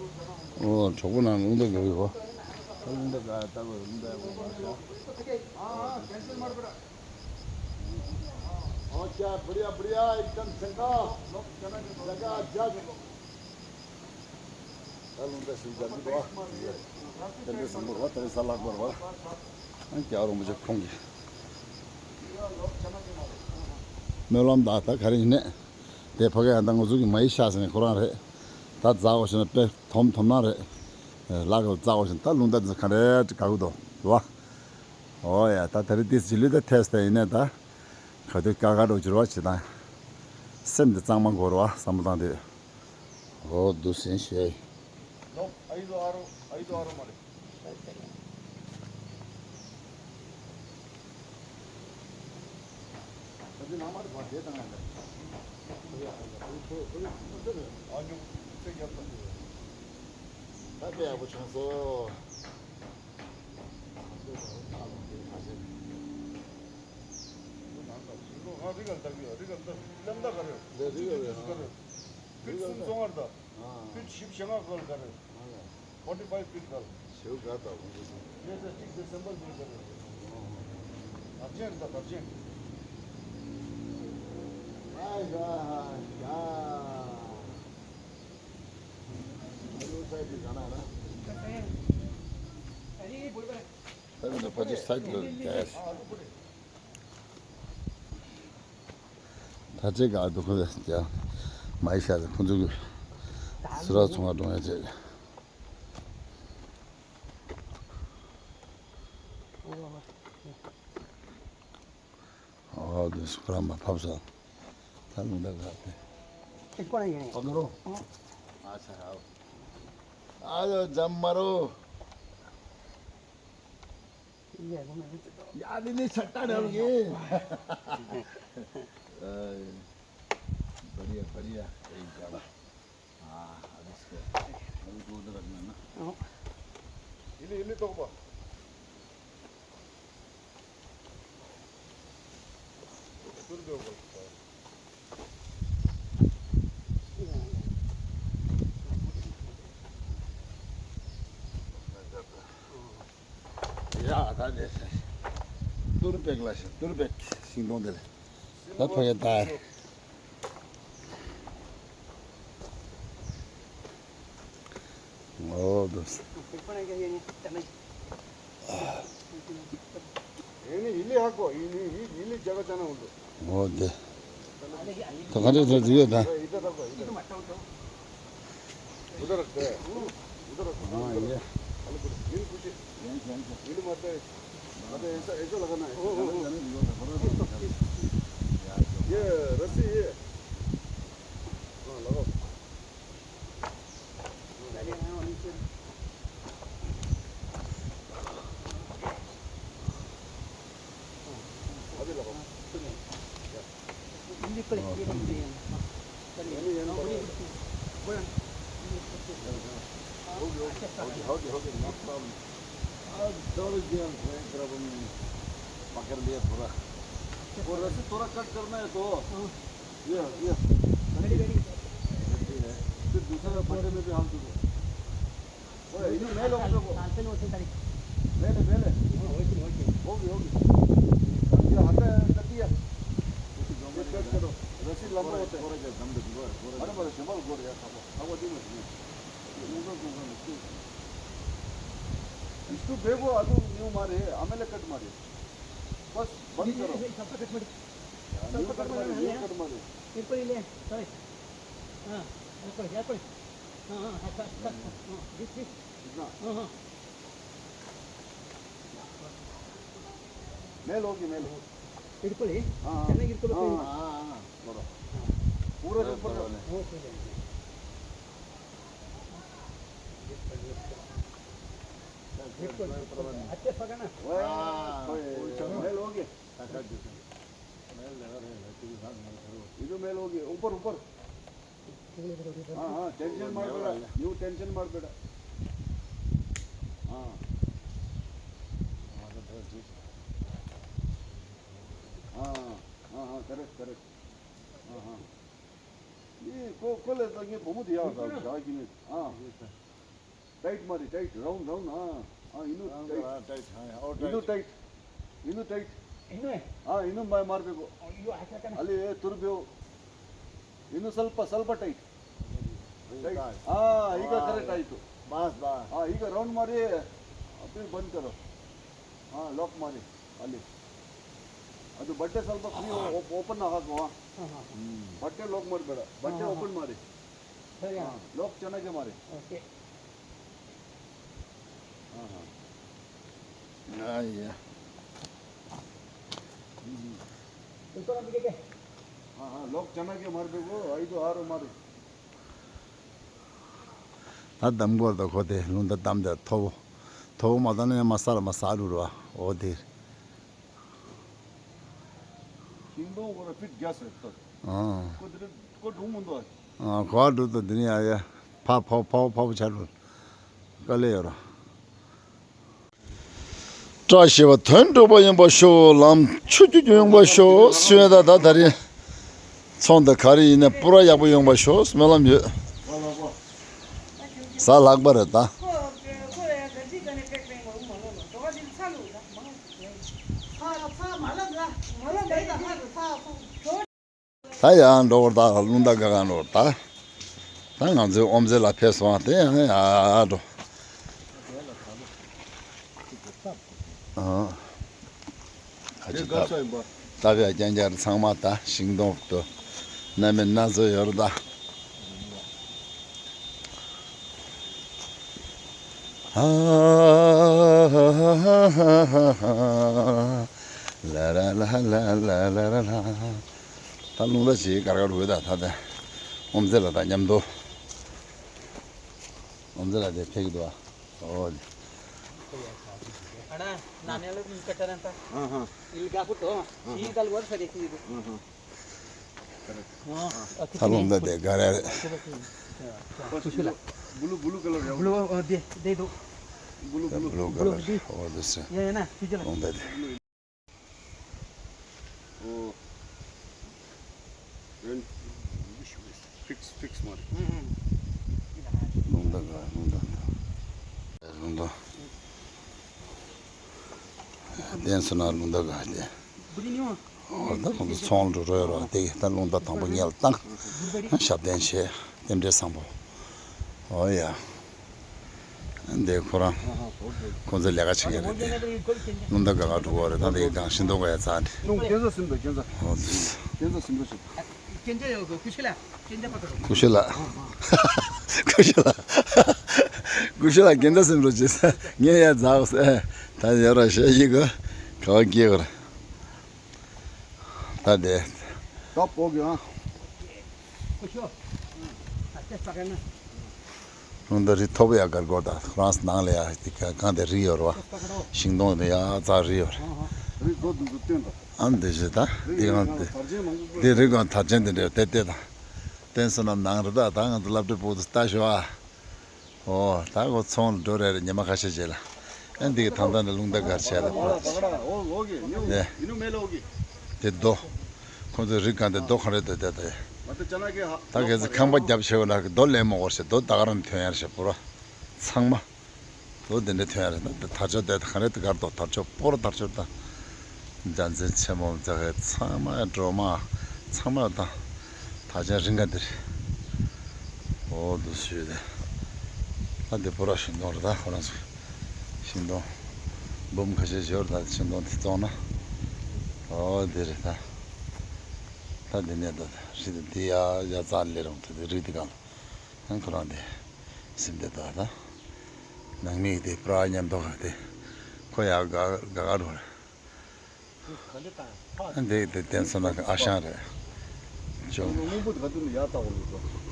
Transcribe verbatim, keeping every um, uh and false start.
ཨོ། གྲོགས་པོ་ནང་རླུང་རྟ་རྒྱག་གི་ཡོད་པ། རླུང་རྟ་ག་ལྟ་བུ་རླུང་རྟ་ཡོད་པ། ཨོ་ཀྱ། བརྡིཡ་བརྡིཡ། ཨེག་དམ་ཆེན་ཀ། ཇ་ག་ཇ། ད་རླུང་རྟ་ཞིག་རྒྱག་གི་འདུག་ཨ། དེ་འདྲའི་བཟང་པོ་རེད་བ། དེ་རིང་གཟའ་ལྷག་པ་རེད་བ། ཨ། རྒྱལ་བ་རིན་པོ་ཆེ་ཁོང་གི་སྨོན་ལམ་དང་། ད་ག་རེ་ཡིན་ནས། དེ་ཕ་གི་ཡང་ད་ང་ཚོ་གི་མ་ཡི་ཤ་ཟེར་ནས་ཁོ་རང་རེད། ད་འཛག་འོ་ཞེ་ན་དཔེ་དོམ་དོམ་ན་རེད། ལག་གི་འཛག་འོ་ཞེ་ན། ད་རླུང་རྟ་འཛིན་ག་རེ་དགའ་གི་འདུག་འདུག་བ། ཨོ་ཡ། ད་དེ་རིང་ཏིས་ཇི་ལུས་ད་ཐེས་ད་ཡིན་ནས། ད་ག་དུས་དཀའ་ཁག་འགྲོ་གྱུར་བ་བྱེད་དང་། སེམས་འདི་གཙང་མ་འགོར་བ་བསམ་བློ་བཏང་དུས། ཨོ་འདུག་སེ་ཞེས། ལོག་ཨ་ཡི་དོ་ཨ་རོ། ཨ་ཡི་དོ་ཨ་རོ་མ་རེད། ཨ་ཉུག་ཚེ་རྒྱབ་ཐང་ད་དཔེ་ཡག་པོ་བྱུང་སོང་། ང་རི་ག་ལ་ལྟ་གི་ཡོད། རི་ག་ལ་ལྟ། ལམ་ད་ག་རེ། ལས་རི་ག་རེ། ཕིཊ་གསུམ་སོ་ལྔ་རེད་ད། ཕིཊ་བཞི་བཅུ་ཞེ་ལྔ་ག་ལ་ག་རེ། ཕོར་ཊི་ཕའིབ་ཕིཊ་ག་ལ། ཞེའུ་ག་ད་ཁོང་ཚོ་ཚོ། ལས་ད་གཅིག་དེ་སེམས་པ་འདི་ག་རེ། དར་ཆེན་རེད་ད། དར་ཆེན། ཨ་ཡ་ཡ། ཨ་ལུ་སའི་ཌི་ག་ན་ན། ཨ་ལུ་སའི་ཌི་ལ་ཡ། ད་ཅི་ག་འདུག་ཁོ་ཡ། མ་ཡི་ཤ་ཟེར། ཁོ་ཚོ་གི་སི་ར་ཚོང་བ་འགྲོ་ཡ་ཅིག་ཨོ་དེ་སུ་ར་མ་ཕབ་ས། ད་ལུང་ད་ག་ཏེ། ཨེ་ཀོ་ན་ཡེ་ནི། ཨ་ནོ་རོ། ཨ་ཆ་ར། ཨ་ཡོ་ཇམ་མ་རོ། ཡ་ནི་ནི་ཆ་ཏ་ར་གི། ཨེ། बढ़िया बढ़िया। सही काम। हाँ, अब इसको अभी दूध रखना ना। हाँ। इले, इले तो बा। दूर दे ऊपर। ཡ་ད་ནས་ཏུར་པེག་ལ་ཤི། ཏུར་པེག་ཤིང་སྡོང་དེ་ལ་ད་ཕ་གི་ད། ཨོ་དུ། ཨེ་ནི་ཡི་ལི་ཧ་གོ། ཡི་ལི་ཡི་ལི་ཇ་ག་ཅ་ན་འོང་དུ། ཨོ་དེ། ད་ག་འདྲ་ད་ཅི་ཡོད་ད། इधर रखो, इधर। उधर रखते हैं। उधर रखो। हाँ, ये। ये कुछ। ये मारते हैं। मतलब ऐसा, ऐसा लगाना है। ये रस्सी, ये। हाँ, लगाओ। अभी लगाओ। हो गया, हो गया, हो गया, हो गया, no problem। आज दर्द दिया, भाई, तरफ में पकड़ लिया थोड़ा। वो रस्सी थोड़ा कट करना है तो। ये, ये। ठीक है। फिर दूसरा पकड़ में भी हाथ दो। ओए, इन्हें मेल होके देखो। मेल, मेल। होगी, होगी। ये हटा है, कर दिया। ये कट करो। रस्सी लंबा होता है। अरे, बड़े शमाल गोड़ यार, खाओ। खाओ, दिन में। इसको देखो, अभी न्यू मारे, अमेले कट मारे। बस, बंद करो। न्यू कट मारे, न्यू कट मारे। हाँ, हाँ, हाँ, हाँ, हाँ, हाँ, हाँ, हाँ। कितना? हाँ, हाँ। मेल होगी, मेल। बिल्कुल ही। हाँ, हाँ। चेन्नई बिल्कुल हाँ, होगी। हाँ, हाँ, हाँ, थोड़ा। पूरा ऊपर जाओ। ओके। बिल्कुल, बिल्कुल। अच्छे पकड़ना। वाह, मेल होगी। मेल लगा रहे हैं, इधर मेल होगी, ऊपर, ऊपर। हाँ, हाँ, टेंशन मत बेटा, न्यू टेंशन मत बेटा। हाँ। हाँ, हाँ, हाँ, करेक्ट, करेक्ट। हाँ, हाँ। ये को, को ले तो ये बहुत यार था, जा कि नहीं? हाँ। टाइट मारी, टाइट, राउंड, राउंड, हाँ, हाँ, इनु राउंड, टाइट। हाँ, टाइट, हाँ, और इनु टाइट। टाइट, इनु टाइट। इनु है? हाँ, इनु मैं मार बेको। और यो ऐसा करना। अले, ये तुर बेओ। इनु ಸ್ವಲ್ಪ, ಸ್ವಲ್ಪ टाइट। टाइट। टाइट। हाँ, ಈಗ हाँ, करे टाइट। बस, बस। हाँ, ಈಗ राउंड मारी, अभी बंद करो। हाँ, लॉक मारी, अले। ಅದು ಬಟ್ಟೆ ಸ್ವಲ್ಪ ಫ್ರೀ ಓಪನ್ ಹಾಕುವ. ಹಾಂ, ಹಾಂ, ಹಾಂ. ಬಟ್ಟೆ ಲಾಕ್ ಮಾಡಬೇಡ, ಬಟ್ಟೆ ಹಾಂ, ಹಾಂ, ಓಪನ್ ಹಾಂ. ಮಾಡಿ. ಸರಿ, ಹಾಂ, ಹಾಂ. ಲಾಕ್ ಚೆನ್ನಾಗಿ ಮಾಡಿ. ಓಕೆ. ಹಾಂ, ಹಾಂ. ಅಯ್ಯ. ಹ್ಮ್, ಹ್ಮ್. ಉಳ್ಕೊಳೋದಕ್ಕೆ. ಹಾಂ, ಹಾಂ, ಲಾಕ್ ಚೆನ್ನಾಗಿ ಮಾಡಬೇಕು, ಐದು ಆರು ಮಾಡಿ. ད་འདམ་སྐོར་དང་ཁོ་དེ་རླུང་རྟ་བསྡམས་དེ་མཐོ་པོ། མཐོ་པོ་མ་བཏང་ན་ཡང་མ་ས་ལ་མ་ས་རུ་ར་འོ་དེ། ཤིང་སྡོང་སྐོར་ཕིཊ་བརྒྱ་ཟེར་ཏོ། ཨང་། ཁོ་དེ་རེད་ཁོ་འགྲོ་མི་འདུག་ཨ། ཨང་། གོ་བ་འགྲོ་ཏོ་དེ་ནི་ཡ་ཡ། ཕ་ཕ་ཕ་ཕ་ཕ་ཆ་རུ། དཀའ་ལས་ཡོད་ར། བཀྲ་ཤིས་པ་དོན་འགྲུབ་པ་ཡིན་པ་ཤོག་ལམ་ཆུ་རྒྱུས་ཡོང་བ་ཤོག་ཞུ་ཡ། ད་ད་ད་རེས་ཚོང་དང་ག་རེ་ཡིན་ན་པུ་ར་ཡག་པོ་ཡོང་བ་ཤོག་སྨོན་ལམ་ཡོད། ཟ་ལྷག་པ་རེད་ད། ད་ཡང་འགྲོ་བར་ད་རླུང་རྟ་དགའ་ག་འགྲོ་བར་ད། ད་ང་ཚོའི་ཨོམ་ཟེ་ལ་ཕེབས་སོང་དེ་ཡང་ཡ་འགྲོ། ཨ་ཅི་ད་ད་བས་རྐྱང་རྐྱང་ཚང་མ་ད་ཤིང་སྡོང་དུ་སྣ་མིན་སྣ་ཚོགས་ཡོད་རེད་ད། ཨ་ལ་ར་ལ་ལ་ལ་ལ་ལ་ལ། ད་རླུང་རྟ་ཞིག་གར་གར་འོད་ད་ད་ད། ཨོམ་ཟེ་ལ་ད་མཉམ་དུ། ཨོམ་ཟེ་ལ་དེ་ཕེབས་ཀྱི་འདུག་ཨ། ཨོ། अड़ा, नान्याला मी कटरंता. हाँ, हाँ. इलगा पुटो. हाँ, हाँ. सीताल वर सरे की. हाँ, हाँ. करेक्ट. हाँ. ད་རླུང་རྟ་དེ་ག་རེ་རེད། कुछ ला. ब्लू, ब्लू कलर है. ब्लू, अ, दे, दे दो. Blue, blue. Blue colour. Blue. ओ, दूसरा. ये है ना, तुझे लगा. རླུང་རྟ་དེ། ओ. रेन, फिक्स, फिक्स मारे. हम्म, हम्म. རླུང་རྟ་ག་རླུང་རྟ་འདུག་རླུང་རྟ། བསྟན་སོང་ན་རླུང་རྟ་ག་དེ། འོ་ད་ཁོང་ཚོ་ཚོང་འགྲོ་རོལ་རོགས་དེ་ད་རླུང་རྟ་དང་པོ་ཉལ་བཏང་། ཞབས་བརྟན་བྱས་རྟེན་འབྲེལ་བཟང་པོ། འོ་ཡ། འདི་ཁོ་རང་ཁོང་ཚོ་ལས་ཀ་བྱེད་མཁན་རེད་དེ། རླུང་རྟ་ག་ག་འགྲོ་གི་རེད་ད་དེ་གང་ཤིང་སྡོང་ག་ཡ་ཚ་འདི། རླུང་རྟ་ཟིན་པའི་རྐྱེན་རྩ། འོ་འདི། རྐྱེན་རྩ་ཟིན་པ་ཞིག་སྐུ་ཞབས་ལགས། སྐུ་ཞབས་ལགས། སྐུ་ཞབས་ལགས། སྐུ་ཞབས་ལགས་རྒན་ཚ་སེམས་རོགས་བྱེད་ས་ངས་ཡ་འཛག་ཟེར། ད་ཡོད་ར་ཤ་ཡི་གོ་ག་བ་སྐྱེ་གོ་ར། ད་དེ། ད་པོ་གི་ཨ། རླུང་རྟ་རི་མཐོ་པོ་ཡ་གར་གོ་ད་ཁོ་རང་ནང་ལ་ཡ་དེ་ག་གང་དེ་རི་ཡོད་ར་བ། ཤིང་སྡོང་དེ་ཡ་རྩ་རི་ཡོད་ར། རི་རྡོ་དུ་དུ་བཏོན་ད། ཨ་འདི་ཞེ་ད་འདི་གང་དེ་འདི་རི་གང་དར་ཆེན་དེ་འདྲ་དེ་དེ་དང་། བསྟན་སོང་ན་ནང་རི་ད་ད་ང་ཚོ་སློབ་གྲྭའི་སྤུ་གུ་ལྟ་ཞོག་ཨ། ཨོ་ད་ཁོ་ཚོང་ལ་འགྲོ་རེ་རེ་ཉི་མ་ཁ་ཤས་རྗེས་ལ་ཨ་འདི་གི་ཐང་ཐང་དེ་རླུང་རྟ་གར་བྱས་ལ་ཕུར་དེ་དེ་རྡོ་ཁོ་ཚོ་རི་གང་དེ་རྡོ་གང་རེད་དེ་དེ་དེ་ད་གལ་སྲིད་ཁང་པ་རྒྱབ་ཆེ་བ་ལ་རྡོ་ལེན་མ་དགོས་ཤེ་རྡོ་ད་ག་རང་ཐོན་ཡར་ཤེ་པུ་ར་ཚང་མ། ལོ་དེ་འདྲ་ཐོན་ཡ་རེད་ད། དར་ལྕོག་དེ་ག་རེ་དེ་གར་དོ་དར་ལྕོག་སྤོར་དར་ལྕོག་དང་། འཇའ་ཚོན་ཆེན་མོ་འཛེག་གི་ཚང་མ་སྒྲོལ་མ་ཚང་མ་དང་། དར་ལྕོག་རིང་ག་འདིར། འོ་དུ་ཞུས་ཏེ། ད་འདི་པུ་ར་ཤིང་སྡོང་རེད་ད་ཁོ་རང་ཚོ། ཤིང་སྡོང་། འབུམ་ཁ་ཤས་ཞོར་ད་ཤིང་སྡོང་དེ་བཙོང་ན། འོ་འདི་རེད་ད། ད་འདི་ནས་ད་རི་དེ་འདི་ཡ་ཡ་རྩ་ལས་རུང་དེ་རི་དེ་གང་། ཨ་ཁོ་རང་དེ་སེམས་དེ་དག་ད། ནང་མི་དེ་པྲ་མཉམ་དུ་ག་དེ་ཁོ་ཡག་ག་ག་ག་འགྲོ་རེད། ཨ་འདི་དེ་བསྟན་སོང་ན་ཨ་ཞང་རེད། ཅོ། སྔོན་པོ་དེ་ག་དུས་ནས་ཡག་ལྟ་བ་ལུག་ཏོ།